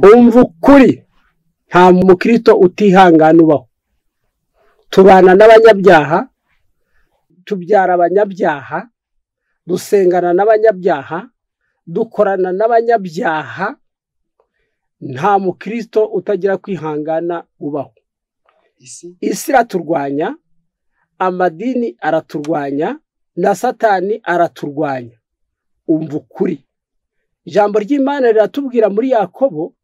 Umva ukuri, nta mukristo utihangana ubaho. Tubana n'abanyabyaha, tubyara abanyabyaha, dusengana n'abanyabyaha, dukorana n'abanyabyaha. Nta mukristo utagira kwihangana ubaho. Isi iraturwanya, amadini araturwanya, na Satani araturwanya. Umva ukuri, ijambo ry'Imana riratubwira muri Yakobo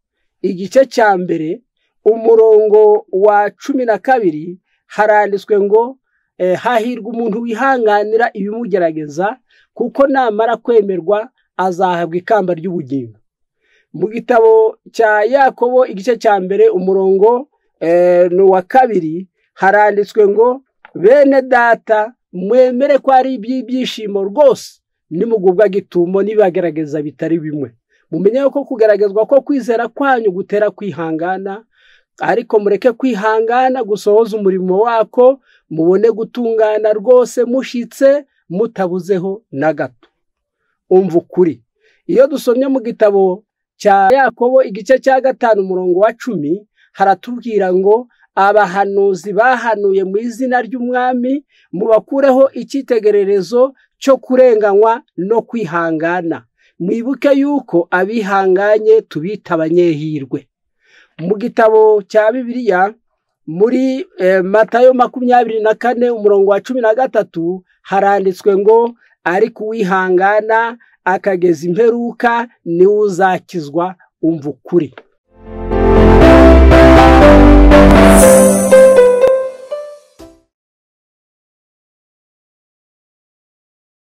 igice cya 1 umurongo wa 12, haranditswe ngo hahirwa umuntu wihanganira ibimugerageza, kuko namara kwemerwa azahabwa ikamba ry'ubugingo. Mu gitabo cya Yakobo igice cya 1 umurongo ni uwa 2, haranditswe ngo bene data mwemere ko ari iby'ibyishimo rwose nimugubwa gitumo nibagerageza bitari bimwe. Mumenye ko kugeragezwa ko kwizera kwanyu gutera kwihangana, ariko mureke kwihangana gusohoza umurimo wako, mubone gutungana rwose mushitse mutabuzeho na gato. Umva ukuri, iyo dusomye mu gitabo cya Yakobo igice cya 5 umurongo wa 10, haratubwira ngo abahanuzi bahanuye mu izina ry'Umwami mubakureho icyitegererezo cyo kurenganywa no kwihangana. Mwibuke yuko abihanganye tubita abanyehirwe. Mu gitabo cya Bibiliya muri Matayo 24 umurongo wa 13, haranditswe ngo ariko uwihangana akageza imperuka niwe uzakizwa. Umva ukuri.